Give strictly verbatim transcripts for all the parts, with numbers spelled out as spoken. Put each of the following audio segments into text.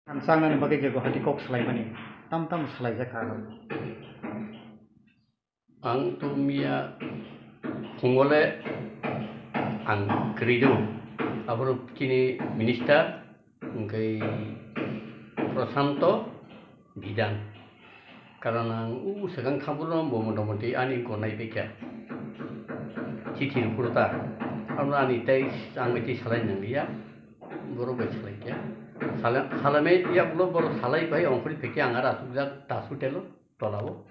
Ang changnani bagwi je Guwahati kok salaimani, tam tam salaijak kha. Ang to miya phungole ang kwrwi do. Aboro chini minister, hwnkhe Prashanto Bidhan. Karon ang u swkang thampuro bo motamoti ani gwnai bai kha. Chithi rwphuru ta. Abo ani tei ang bai tei salai nang liya. Borok bai salai kha. Sala-, salaimai yagulo borok salai bai ongkhorwi phaikhe ang aro asukjak ta sutelo tolao.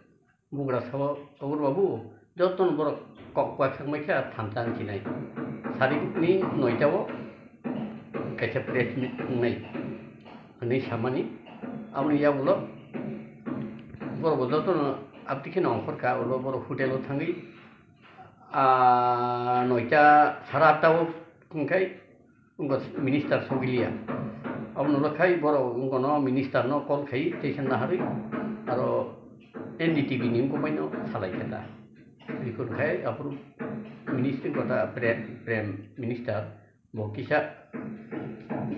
Bugra sao, "Obor babu, jotono borok kok uaisuk mai kha thansa wng chinai." Sarikni noita o kaisa press meet wngnai hwnwi samani. Aboni yagulo borok bo jotono abtwi kheno ongkhor kha, ulo borok hotel o thangwi, ah, noita sara atta o wngkhai wngkha minister sogiliya. Abono ulo khai borok wngkha no minister no call khai tei se naharwi aro N D T V ni wngkha bai no salai khe ta. Rikon khai aphuru minister kota Pre-, Prem Minister bo kisa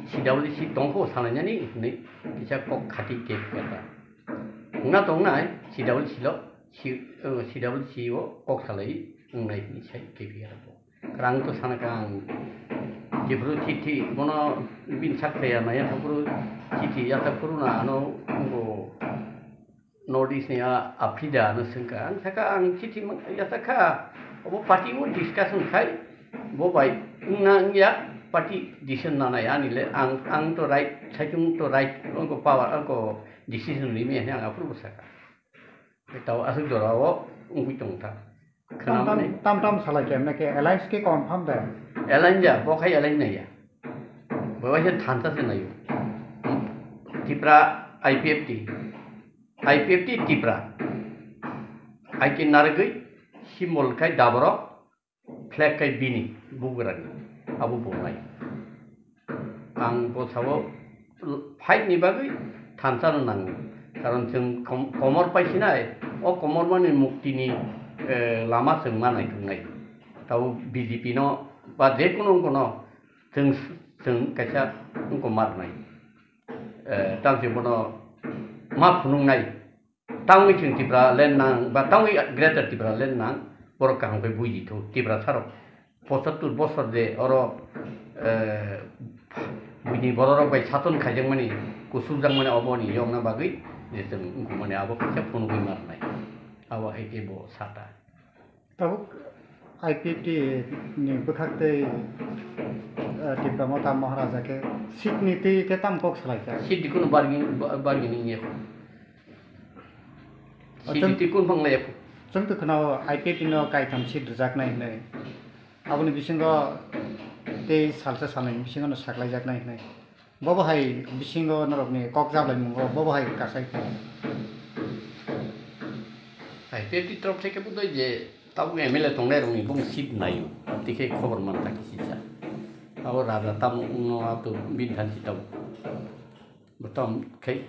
C W C tongkho salainani hinwi kisa kok khati khe khe ta. Wngna tongnai C W C lo, C-, uh, C W C o kok salai wngnai hinwi sai khe khe ta bo. Kwrang to sana kha ang. Jephuru chithi bono bini sak chaya naya thangphuru chithi yathak phuru na ano bo North East ni a Afrida ano swngkha. Ang sakha ang chithi mang-, yathak kha. Obo party o discussion khai bo bai wngna wngya party decision nanai ani le ang, ang to right, saichung to right, angko power, angko decision rimi hwnwi ang aphuru bo sakha. Tao aswk jora o wngwi tong kha. Tam tam, khwnamani. Tam tam salai khe, nake alliance khe confirm da? Alliance ya, bo khai alliance nai ya. Bo waisa thansa se naio. Tipra I P F T. I P F T Tipra. Hai khe narwgwi symbol khai daborok. Flag kai bini bugrani abo bunai. Ang bosao fight ni bagwi thansa no nango. Karon chwng kom-, komor paisinai, o komor mani mukti ni, eh, lama chwng ma naituknai. Tabo B J P no ba je kuno wngkha no chwng, chwng kaisa wngkha ma rwnai. Eh, tamo se bono ma phunuknai. Tangwi chwng Tipraland nang, ba tangwi Greater Tipraland nang, borok kaham khe buji thung. Tiprasarok pochattor bosor je oro, eh, buini bororok bai sason khaijakmani, kusurjakmani oboni yokna bagwi je chwng wngkukmani abo kaisa phunugwi ma rwnai. Abo hai khe bo sata. Tabuk I P F T ni bwkhak tei, eh, Tipra Motha Maharaja khe seat ni twi khe tamo kok salai kha? Seat ni kuno bargaining, ba-, bargaining ya kho. O, seat chwng, ni twi kun phang lai ya kho. Chwng to khwnao I P F T no kaitham seat rwjaknai hinwi. Aboni bisingo tei salsa salnwi bisingo no saklaijaknai hinwi. Bobo hai bisingo norokni kok jablaimungo bobo hai kasai khe. Hai tei twi torop theke budai je tabuk M L A tongnai rokni bong seat naio. Tikhe khobor man ta kisi sa. Abo raja tamo wngno ato bini thansi tabuk. Bo tamo khe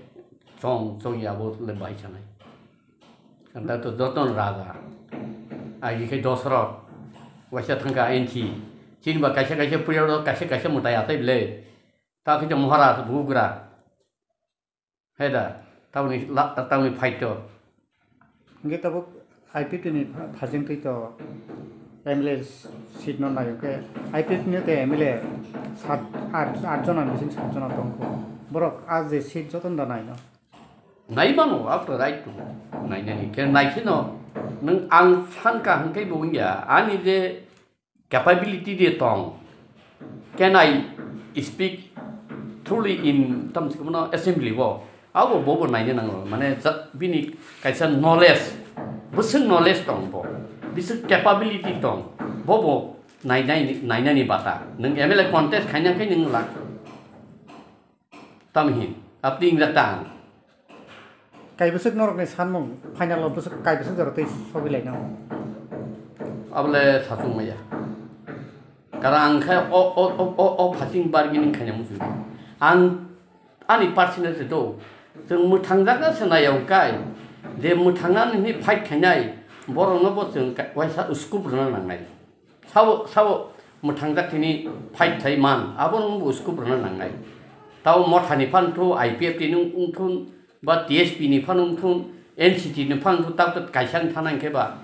chong chong ya bo le bai sanai. Anta to joton raja. Agi khe Dosrot. Waisa thangka enthi. Chini ba kaisa kaisa puyaro kaisa kaisa mutai atai bile. Ta khe Maharaj bugra. Heda, tamni la, tamni fight to. Hingke tabuk I P F T ni pha-, phajing twi to M L A seat no nayo ke I P F T ni te M L A sat, at, at jona bising sat jona tongkho. Borok a je seat joton da naino. Nai mano, after right to. Nai nai ke nai kheno. Nung ang sangka hingke bo wngya. Ani je capability de tong. Can I speak truly in tam se kono assembly bo? Abo bobo naina nango. Mane ja-, bini kaisa knowledge, bwswk knowledge tong bo, bwswk capability tong, bobo nainai, nainani bata. Nwng M L A contest khaina khe nwng lak. Tamhin, apni ingjak ta ang. Kaibwswk norokni sanmung, final o bwswk kaibwswk jora tei sogwi lainao. Abole sachung maya. Karon ang khe o, o, o, o, o phasing bargaining khaina muchung. Ang ani personal se do. Chwng mwthangjakna se nai ang kai. Je mwthangna nini fight khainai, borokno bo chwng ka-, waisa scope rwna nangnai. Sabo, sabo mwthangjak tini fight khai man, abono bo scope rwna nangnai. Tao Motha ni phan thu, I P F T ni wng thun, ba T S P ni phan wng thun, N C T ni phan thu, tao to kaisa wng thana hwnkhe ba.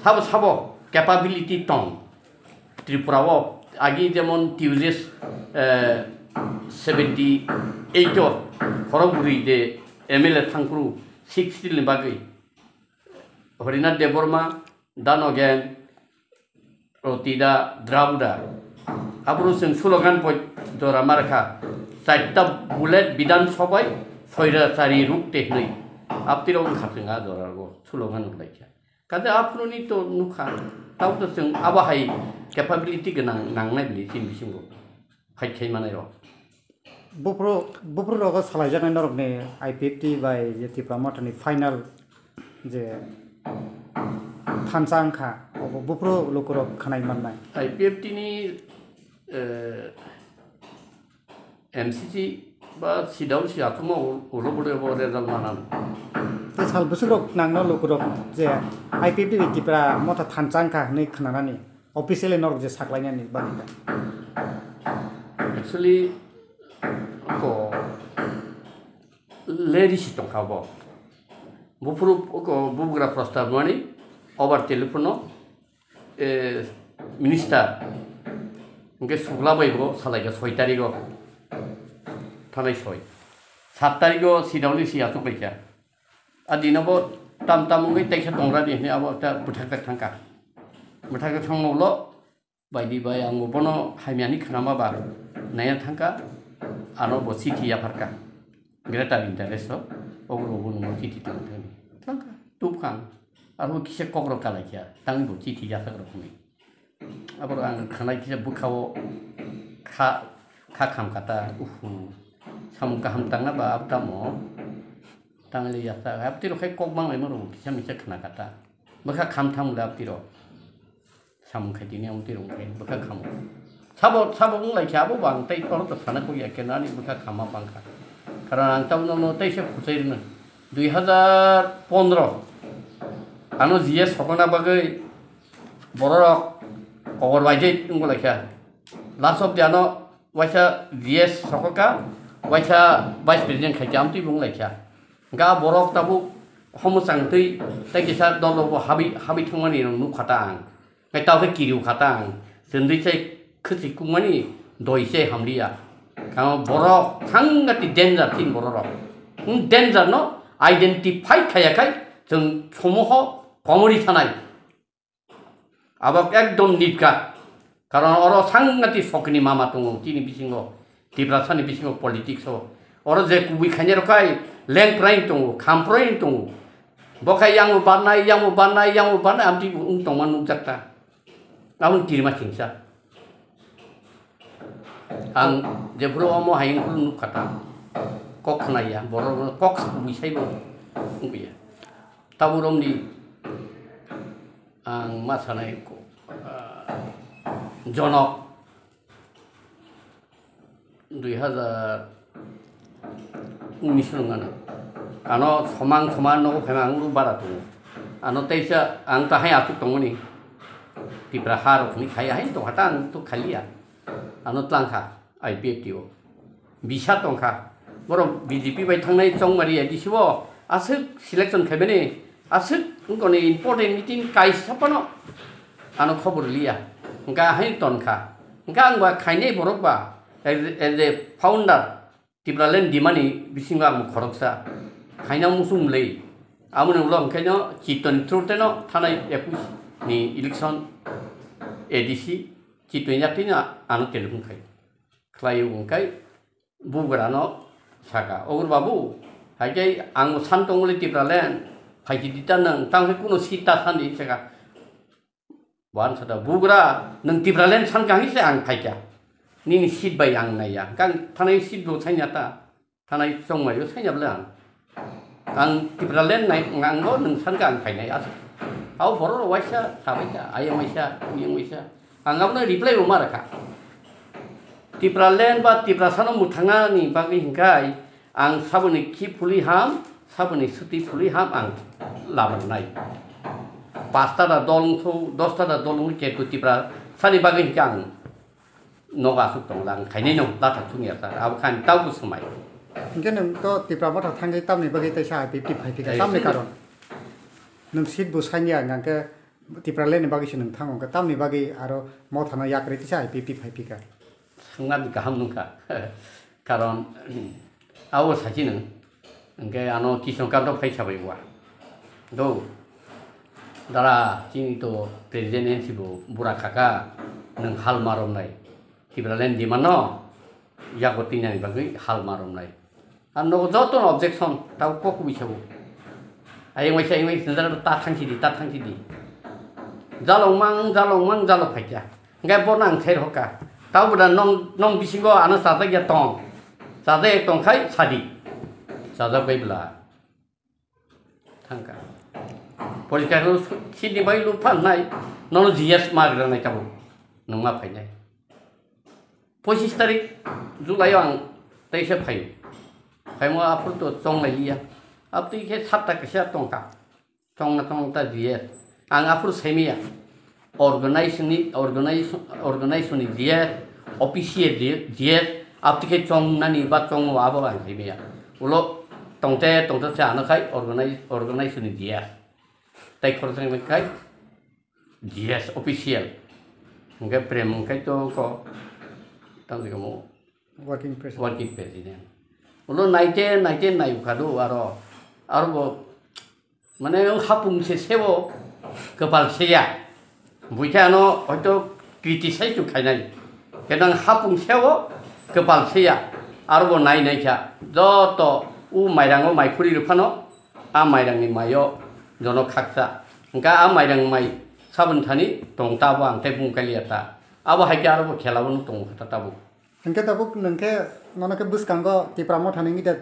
Sabo sabo capability tong. Tripura o agi jemon T U J S, eh, seventy eight o khorok bwrwi de M L A thangphuru sixty ni bagwi. Harinath Debbarma, Danogen, Rotida, Drabuda. Aboro chwng slogan poi jora markha. Chaita bullet Bidhan Sabhai, soirachari rukte hwnwi. Aptirok wngkha chwng a jora o slogan wnglaikha. Kaje aphuruni to nukha. Tao to chwng abo hai capability gwnang nangnai bini chini bisingo. Fight khai manai rok. Buphuru, buphuru rogo salaijaknai norokni I P F T bai je Tipra Mothani final je thansa wngkha, obo buphuru lukurok khwnai mannai. I P F T ni, eh, M C C ba C W C achukma ulo bole bo result manan. Tei sal bwswk rok nangno lukurok je I P F T bai Tipra Motha thansa wngkha hwnwi khwnanani officially norok je saklainani bagwi da. Actually, ko le risi tongkha bo. Buphuru ko bubugra prostab mani over telephone o, eh, minister hwnkhe Sukla bai bo salaikha soi tarigo thanai soi. Sat tarigo C W C achuk baikha. A dino bo tam tam wngwi teisa tongra di hwnwi abo ta bwthak tak thangkha. Bwthak tak thangma ulo Baidi bai ang bono hamya ni khwnama ba naiya thangkha, ano bo chithi yapharkha. Greater interest o, obo bo nungno chithi tang thani. Thangkha, tubkha ang. Abo kisa kok rok kalai kha, tang bo chithi yasak rok hwnwi. Abo ang khanai kisa bwkha o kha, kha kham kata, uhu. Samung kaham tangna ba abo tamo. Tangli yasak, abo tiro khai kok bang lai moro kisa misa khna kata. Bwkha kham thang le abo tiro. Samung khai tini ang twi rwng khai bwkha khamo. Sabo, sabo wng lai khe abo bo ang tei oro to sana kok ya khe nani bwkha khama bang kha. Karon ang tabuk no tei se phuchai rwno. Dui hazar pondro ano G S sokona bagwi bororok kobor bai je wng lai kha. Last of the ano waisa G S sokoka, waisa vice president khai khe amtwi bo wng lai kha. Ga borok tabuk homo chang twi tei kisa dol rok bo habwi, habwi thangmani rok nuk kha ta ang. Khe tao khe kiriw kha ta ang. Chwng dui chai khwchwi kukmani doi se hamliya. Kamo borok thangati danger thing borok rok. Wng danger no identify khaya khai chwng somoho komori thanai. Abo ekdom nitka. Karon oro sangati sokni mama tongo chini bisingo. Tiprasani bisingo politics o. Oro je kubui khainai rok khai leng prai tongo, kham prai tongo. Bo khai yang bo barnai, yang bo barnai, yang bo barnai, amtwi bo wng tongma nukjak ta. Aboni kirima chingsa. Ang jephuru omo hayung phuru nuk kha ta. Kok khnai ya, borok kok kubui sai bo wng ya. Tabuk romni ang ma sanai ko, ah, Jonok dui hazar unis no wngkha na. Ano somang somang nogo phaima ang uru bara tongo. Ano teisa ang tahai aswk tongmani. Tipra ha rok ni khai hai to hata ang to khaliya. Ano tlangkha I P F T o. Bisa tongkha. Borok B J P bai thangnai chongmari A D C o aswk selection khaimani, aswk wngkoni important meeting kaisa phano ano khobor liya. Hwnkha haino tonkha. Hwnkha ang ba khainai borok ba as, as a founder Tipraland dimani bisingo ang khoroksa. Khaina muchung mlei. Amoni ulo hwnkhe no Chiton through teno thanai ekush ni election A D C Chiton yaktino ano telephone khai. Khlai wngkha bugrano saka, "Ogur babu, hai khe ang san tongmani Tipraland, phaikhe di ta nwng, tang khe kuno seat ta san di," saka. Bo ano saka, "Bugra, nwng Tipraland san kha hingse ang phaikha. Nini seat bai ang naiya." Kang thanai seat bo sanya ta, thanai chongmai o sanya bwle ang. Ang Tipraland nai, ang bo nwng san kha ang phainai. As-, abo borok rok waisa sabai kha, ayang waisa, miyang waisa. Ang abono reply bo ma rwkha. Tipraland ba Tiprasano mwthangnani bagwi hwnkhe ang saboni khi phulwi ham, saboni swtwi phulwi ham ang lamarnai. Pasta da dol wngthok, dosta da dol wngthok, keto Tiprasani bagwi hwnkhe ang nogo aswk tongo, ang khainai no latha thung ya sir, abo khan taubo swmai. Hwnkhe nwng to Tipra Motha thangwi tamni bagwi teisa I P F T phai phika, Ai, tamni sini. Karon? Nwng seat bo sanya hwnkhe Tipraland ni bagwi se nwng thango, hwnkhe tamni bagwi aro Motha no yakarwi teisa I P F T phai phika? Swngna kaham nungkha. Karon, abo sachino, hwnkhe ano Kishan Kanta phai sabai wa. Do, dara, chini to president N C bo bura khaka, nwng hal maromnai. Tipraland demand no, yago tinani bagwi hal maromnai. Ang nogo joto no objection, tabo kok kubui sabo. Ayang waisa, ayang waisa, ta thangsi di, ta thangsi di. Jalong mang, jalong mang, jalok phaikya. Hingke bo nang ther hoka. Tabo da nong, nong bisingo ano chajak ya tong. Chajak ya tong khai sadi. Chajak bai bla. Thangka. Police ka sini bai lu phan nai. Nono G S ma gra nai tabo. Nung ma phai nai. Pochis tarik July ang teisa phai. Phaimo aphuru to chong lai liya. Abtwi khe satta kisa tongka. Chongna chongta G S. Ang aphuru saimiya. Organization ni, organization, organization ni G S, official G S, abtwi khe chongnani ba chongmo abo ang saimiya. Ulo tongte, tongte se ano khai organize, organization ni G S. Tai khoroksa khai G S official. Hingke prem hingke to ko, tamo kamo Working president. Working president. Ulo naite, naite nai ukhadu aro, aro bo Mane, o hapung se sebo kwpal seya. Buikhe ano hoito criticize to khainai. Kenang hapung sebo kwpal seya. Aro bo nai nai kha. Joto u mairang o mai khuri rw phano, a mairang ni mai o jono khaksa. Hingkha a mairang mai sabun thani tong ta bo ang tei bung kaliya ta. Abo hai khe aro bo khela bo nuk tongo kha ta tabuk. Hingke tabuk nwng khe nono khe bwskango Tipra Motha ni wngwi da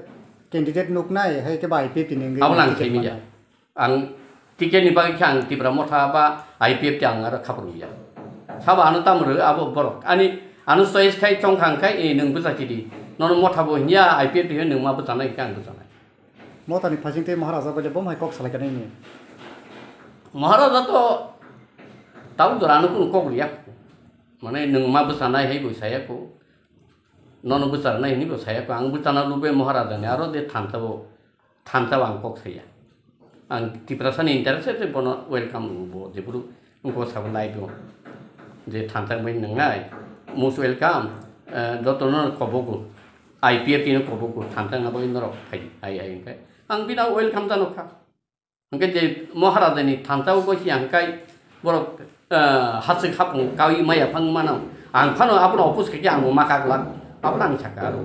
candidate nuknai, hai khe ba I P F T ni wngwi Abo nang ticket khaimya. Mannai. Ang ticket ni bagwi khe ang Tipra Motha ba I P F T ang aro khaprwngya. Sabo ano tamo rw abo borok. Ani ano choice khai chong kha hwnkhe, e, nwng bwchak chidi. Nono Motha bo hinya, I P F T hinya, nwng ma bwchanai hwnkhe ang bwchanai. Motha ni phasing tei Maharaja bai le bo hai kok salai kanai ni. Maharaja to tabuk jora ano kunu kok riya. Mane nwng ma bwchanai hai bo saya ko. Nono bwcharnai hwnwi bo saya ko, ang bwchana lubui Maharaja ni aro de thansa bo, thansa bo ang kok saya. Ang Tiprasa ni interest se bono welcome rw bo, jephuru wngkha sabo nai do. Je thansa bai nwngnai, most welcome, eh, joto no kobogo, I P F T no kobogo, thansa na bai norok phai, hai, hai, hingkhe ang bina welcome jano kha. Hingke je Maharaja ni thansa o gosi ang kai borok, eh, hasik hapung kaui maya phang mano. Ang phano abono oppose khe ang bo ma kak lak. Abono ang saka aro.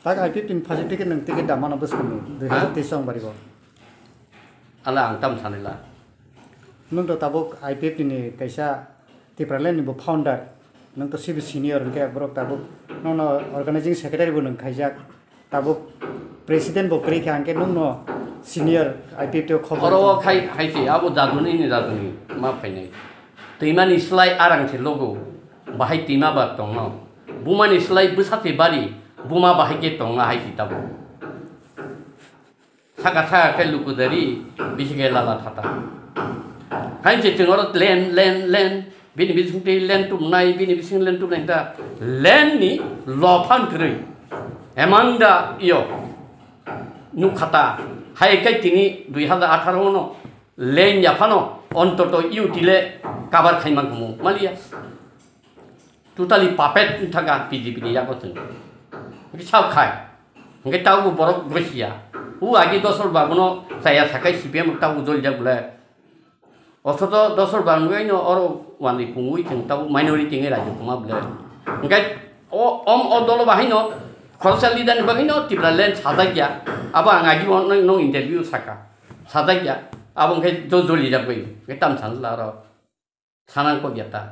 Tak I P F T ni phasi ticket nang ticket da mano bwskango dui hazar teis song bari bo. Ala ang tam sanila. Nung to tabuk I P F T ni kaisa Tipraland ni bo founder. Nung to sibo senior hingke borok tabuk nono organizing secretary bo nung khaijak. Tabuk president bo kwrwi kha, hwnkhe nwngno senior I P F T o khobor Oro tong. Khai, hai se, abo jaduni ni jaduni ma phainai. Twimani slai arang se logo, bahai twima ba tongno. Bumani slai bwsa se bari, buma bahai khe tongna hai se tabuk. Saka saka khe lukudari, bisi khe lala thata. Hai se chwng oro len, len, len, Bini bisingtwi land tumnai, bini bising land tumnai hwnta land ni lophan kwrwi. Amanda iyo nukhata hai kai tini dui hazar atharo no land yaphano ontoto U T le cover khaimang kumu maliya. Totally puppet wngthaka B J P ni yago chwng. Hwnkhe sao khai. Hwnkhe taubo borok gosia. U agi dosol babuno chaya sakai C P M taubo jolijak bole. Osoto dosor barmugwi no oro wani pungwi chwng tabuk minority wngwi raijak tongma bwle. Hwnkhe o, om o dolo bahai no khoroksa leader ni bagwi no Tipra land sajak ya. Abo ang agi o nong, nong interview saka. Sajak ya. Abo hwnkhe jo joli jak bai. Hwnkhe tam san la oro. Sanang kok ya ta.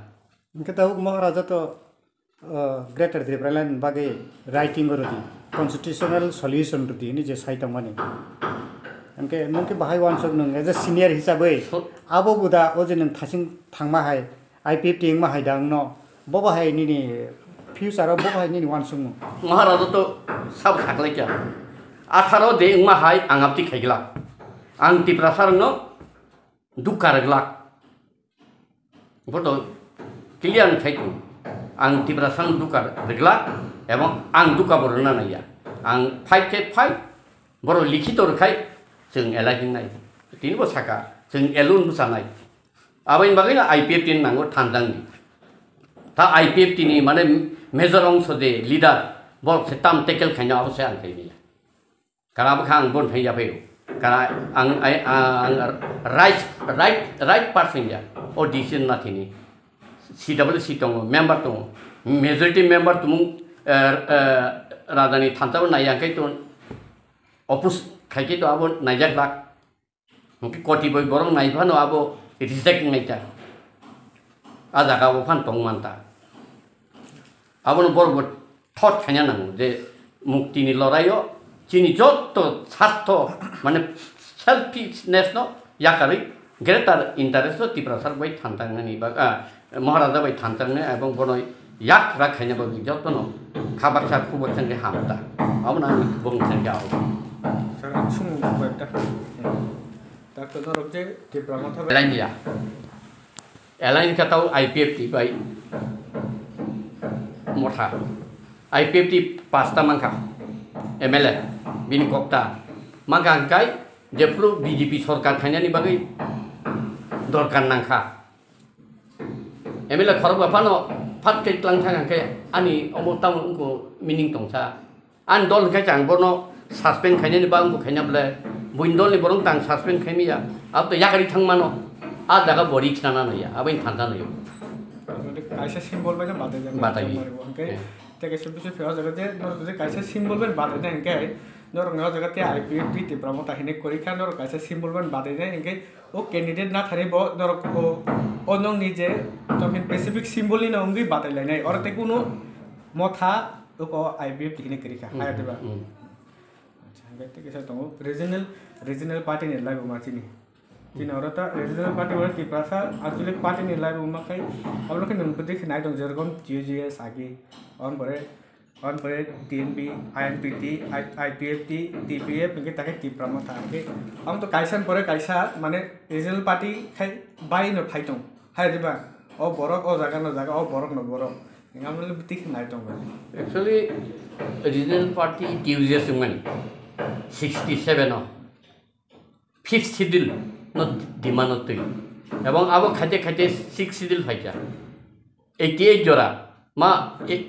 Hwnkhe tabuk Maharaja to uh, Greater Tipraland bagwi writing o rwdi, constitutional solution rwdi hwnwi je sai tongmani. Hwnkhe nwng khe bahai uansuk nwng as a senior hisabwi So- abo buda o je nwng thasing thangma hai, I P F T wngma hai da wngno, bo bahai nini future o bo bahai nini uansukmung. Maharaja to sabo saklaikya. Atharo de wngma hai ang abti khaiglak. Ang Tiprasa rokno dukka rwglak. Boto clear ni khai tong. Ang Tiprasano duka rwglak ebong ang duka bo rwna naiya. Ang phai khe phai, borok likhito rwkhai chwng elai hingnai. Tini bo saka, chwng elun bwchanai. Aboni bagwino I P F T ni nango thanjangni. Ta I P F T ni mane major ongso je leader, borok se tam tackle khaina abo se ang khaimaya. Kana bwkha ang bon thai yaphaio. Kana ang, ai, ang right, right, right person ya. O decision na thini. C W C tongo, member tongo. Majority member tumung, eh, eh, rajani thansa bo nai yang kai ton. Oppose khai kai to abo naijak lak. Hwnkhe koti boi borok nai phano abo reject wngnai ta. A jaga o phan tong man ta. Abono borok bo thot khaina nango je mukti ni lorai o chini jotto sartho mane selfishness no yakarwi greater interest o Tiprasa bai thantangnani bag-, ah, Maharaja bai thantangnai ebong bono yak rak khaina bagwi jotono kha baksa khubor thangwi hamta. Abono ani bung thangwi abo. Sir, ang sumung koi ekta. Doctor norok je Tipra Motha bai. Lain ya. Elain khe tau I P F T bai motha. I P F T pasta mankha M L A, bini kokta. Mankha hwnkhe jephru B J P sorkar khainani bagwi dorkar nangkha. M L A khorokba phano phat khe tlang thang hwnkhe ani omo tamo wngkho meaning tongsa. Ani dol hwnkhe ang bono suspend khainani ba wngkho khaina bwle buini dolni borok tang suspend khaimaya. Abo to yakari thangmano. A jaga bo risk nana naiya, aboni thanta naiyo. Kaisa symbol bai no batai jak. Batai. Hwnkhe teke sub bisu phiyok jaga je norok je kaisa symbol bai batai na hwnkhe norok no jaga te I P F T Tipra Motha hinwi kwrwi kha norok kaisa symbol bai batai na hwnkhe o candidate na thani bo norok o, o nokni je tongphin specific symbol ni no wngwi batai lainai. Oro tei kunu motha oko I P F T hinwi kwrwi kha. Hmm, hai diba? Hmm. Acha, hwnkhe tei kisa tongo regional, regional party ni lai bo ma chini. Chini oro ta regional party oro Tiprasa Anchalik party ni lai bo ma khai. Abo khe nwng bwtwi khe nai tong jerokom T U J S agi. On pore On pore T N P, I N P T, I-, I P F T, T P F, hwnkhe takhe Tipra Motha hwnkhe. Ang to kaisa pore kaisa, mane, regional party khai bai no phai tong. Hai diba? O borok, o jaga no jaga, o borok no borok. Ang mane biti khe nai tong bai. Actually, regional party T U J S wngmani sixty seven o. Fifth Schedule no demand o twi. Ebong abo khaite khaite Sixth Schedule phaikha. Eighty eight jora, ma, e-,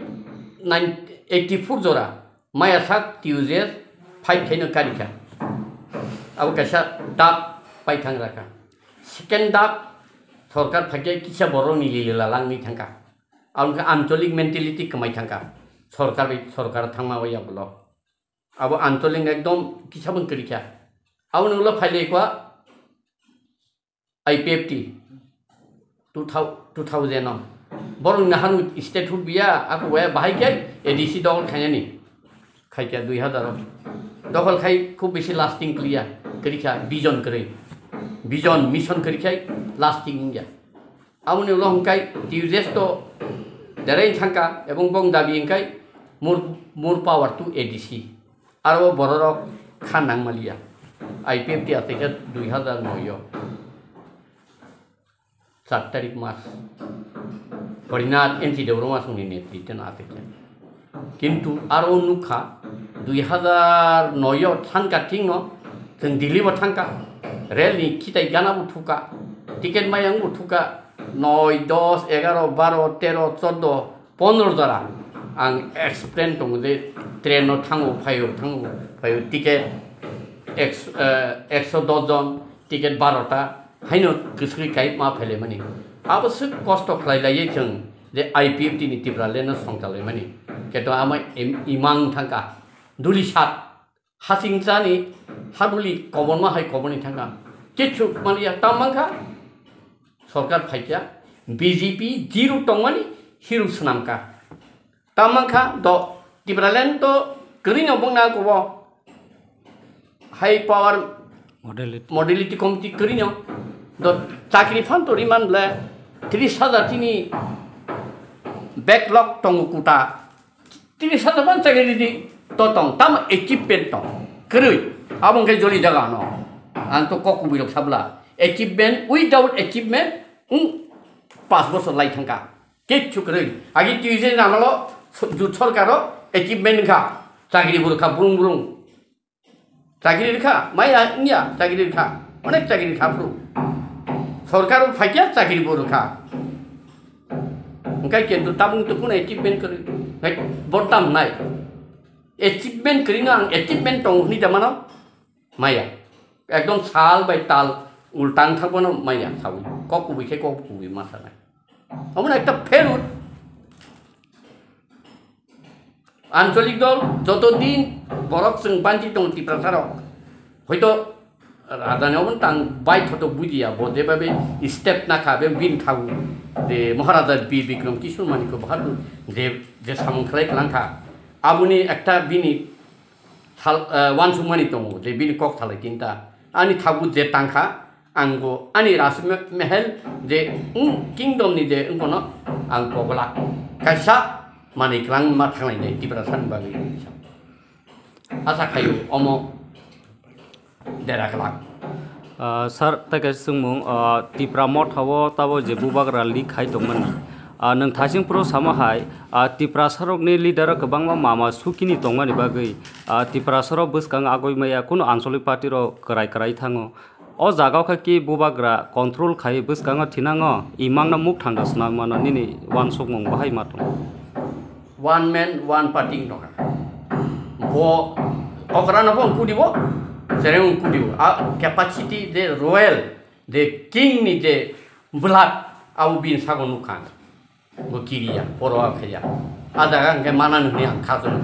nine, eighty four jora, maya sak T U J S fight khaino karikha. Abo kaisa dak paithang rakha. Second dak sorkar phaikhe kisa borokni lila langni thangkha. Aboni khe anchalik mentality kwmai thangkha. Sorkar bai, sorkar thangma bai abo lo. Abo antoling ekdom kisa bwng kwrwi kha. Aboni ulo phai lai kha I P F T two thou-, two thousand o. Borok ni hanu state huk biya, ako waya bahai khe A D C dogol khainani. Khai kha dui hazar o. Dogol khai khub bisi lasting kliya, kwrwi kha vision kwrwi. Vision, mission kwrwi khai lasting wngya. Aboni ulo hwnkhe T U J S to derai thangkha ebong bong dabi hwnkhe more, more power to A D C. Aro bororok kha nangmaliya. I P F T achaikha dui hazar noi o. Char tarik mas. Horinath N T Debbarma songni netrite no achaikha. Kintu aro nukha, dui hazar noi o thangkha thikno, chwng Delhi bo thangkha, rel ni khitai gana bo thukha, ticket mayang bo thukha, noi, dos, egaro, baro, tero, chordo, pondro jora ang explain tongo je train no thango, phaio, thango, phaio, ticket ekso, eh, ekso dos jon, ticket baro ta, haino kwsui kai ma phailaimani. Abo swk kosto khlai laiwi chwng je I P F T ni Tipraland no songchalaimani. Keto amo im-, imang thangkha. Duli sat. Hasing chani haduli kobor ma hai kobor ni thangkha. Kichu maliya tam mangkha. Sorkar phaikya. B J P zero tongmani hero swnamkha. Tamo wngkha do Tipraland to kwrwino bongna kubo high power modality, modality committee kwrwino do chakri phan to riman ble tris hajar tini backlog tongo kuta, tris hajar phan chakri di to tong, tamo achievement tong kwrwi, abo wngkhe joli jaga no ang to kok kubui rok sabla achievement, without achievement wng pas bosor lai thangkha. Kichu kwrwi. Agi tuijen amalo jut sorkaro achievement wngkha. Chakri bo rwkha brung brung. Chakri rwkha, maya wngya chakri rwkha. Onek chakri rwkha phuru. Sorkaro phaikya chakri bo rwkha. Hwnkhe kintu tabuk to kuno achievement kwrwi. Hwnkhe bodam nai. Achievement kwrwino ang achievement tongo hwnwi da mano? Maya. Ekdom sal bai tal ultang thangbono maya sawi. Kok kubui khe kok kubui ma sanai. Omo ekta failure. Ancholik dol joto din borok chwng banchi tongo Tiprasa rok. Hoito rajani obo tang bai thoto bujiya bo jebabe step nakha be bin thagu. Je Maharaja Bir Bikram Kishore Manikya Bahadur je je samung khlai klang kha. Aboni ekta bini thal, eh, wansukmani tongo je bini kok thalai tinta. Ani thagu je tangkha, ang bo ani Raj me-, Mehel je, mm, kingdom ni je wngkha no ang pogla. Kaisa manwi kwlangma thanglainai Tiprasa ni bagwi. Asa khaio omo dera kwlak. Ah, sir, tai kaisa swngmung, ah, Tipra Motha o tabo je bubagra leak khai tongmani. Ah, nwng thasing phuru samo hai, ah, Tiprasa rokni leader o kwbangma mama sukini tongmani bagwi, ah, Tiprasa rok bwskang agoi maya kunu ancholic party rok kwrai kwrai thango. O jaga o khe ki bubagra control khai bwskango thinango imangno mukthang da swnam mano nini wansukmung bahai ma tongo. One man, one party wng tongkha. Bo okra no bo wng kudi bo, chereng wng kudi bo. A capacity de royal, de king ni de blood abo bini sago nukha. Bo kiriya, poro a khaiya. A jaga hwnkhe manani hwnwi ang kha chwng.